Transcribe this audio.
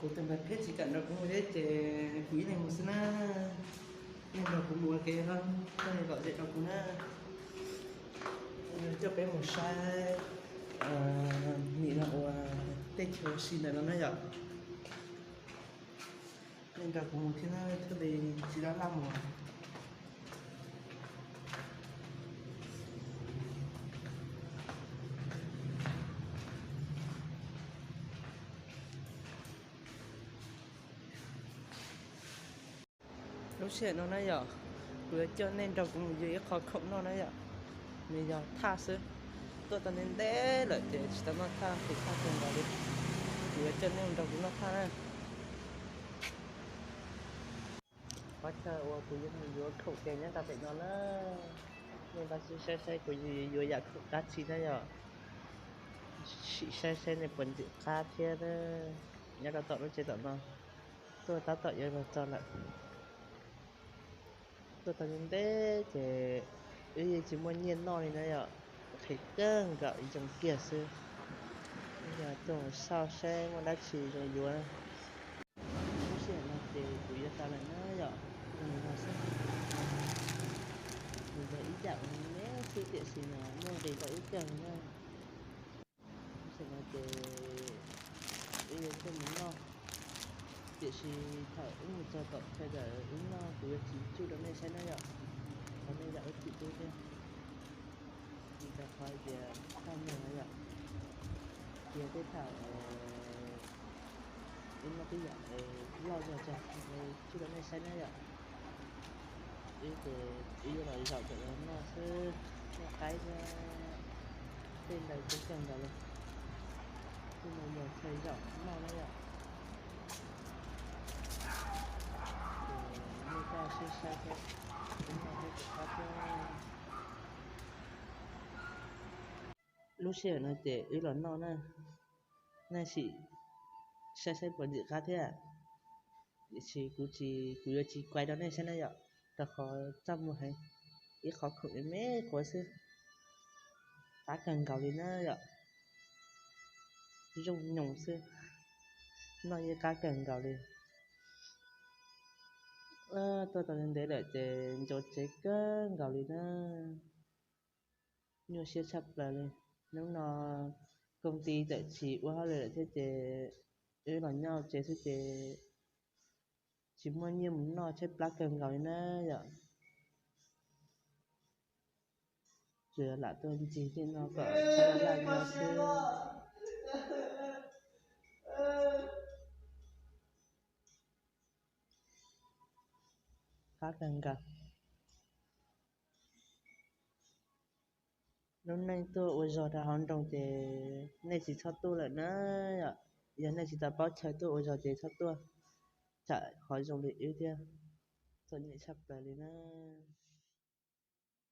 Tus npawg Pheb tsis kam nrog kuv mus thiab ces kuv ib leeg mus xwb na. Nej nrog kuv mus ua ke, koj nej lom zem rau kuv na. Coj peb mus saib nim no ua teb chaws si ntawm no na yom. Nej nrog kuv mus thiab na, thiaj li tsis laj laj mus. Lub sij hawm no na yom, kuv yuav coj nej nrog kuv mus yuav ib qho khoom noj na yom. Nws yog thaj xwb, tuaj tau ntev ntev lawm ces tsis tau noj thaj, tus thaj kawg nkaus li. Kuv yuav coj nej nrog kuv noj thaj na. Qhov chaw uas kuv yuav mus yuav khoom ces nyob rau pem no na. Nej npaj siab saib saib kuv yuav yuav yam khoom dab tsi na yom. Sim saib saib nej puas ntxim qab thiab na. Nyob rau tom lub tsev tom no, tuaj tab tom yuav los txog lawm. Tuaj tau ntev ces wb yeej tsis muaj nyiaj noj li na yom. Qhis kawg nkaus, zoo kiag xwb. Yog tuaj mus xauj saib muaj dab tsi zoo yuav. Lub sij hawm no ces kuv yuav tau lawm na yom, zoo li no xwb. Nws yog ib yam uas me xwb tiam sis mas muaj nqis rau wb kawg na. Lub sij hawm no ces wb yuav tuaj mus noj, tiam sis thaum wb mus txog tom chaw ntawd wb noj kuv yuav tsis tsuj rau nej saib na yom, qhov nej zam lub txim pub thiab. Vim rau qhov tias thaj no na yom, ces tej thaum wb noj tej yam loj zog tag, tsuj rau nej saib na yom. Wb ces wb yuav los zaum ntawm no noj xwb, noj qaib thiab tej ntawd coob kawg nkaus li. Tej no yog chaw zaum noj na yom. Ces nej coj siab saib thiab, wb noj thiab ces qab thiab. Lub sij hawm no ces wb los noj na, nej sim saib saib puas ntxim qab thiab. Tiam sis kuv tsis, kuv yuav tsis kuaj rau nej saib na yom, rau qhov txaj muag heev, ib qhov khoom me quav xwb. Qab kawg nkaus li na yom, zoo nyoos xwb, noj yeej qab kawg nkaus li. Tuaj tau ntev lawm ces nco tsev kawg nkaus li na. Nyuaj siab tshaj plaws li. Hnub no koom ti tawm tsis ua hauj lwm lawm thiab ces wb los nyob tsev xwb ces tsis muaj nyiaj mus noj tshaib plab kawg nkaus li na yom. Tsuas yog lam tuaj ncig tej no kom txhob laj laj no xwb. Qab kawg nkaus. Lub neej tuaj ua zog rau hauv nroog ces nej tsis txhob tuaj lawm na yom. Yog nej tsis tau paub chaw tuaj ua zog ces txhob tuaj, tsam qhov zoo li wb thiab, txom nyem tshaj plaws li na.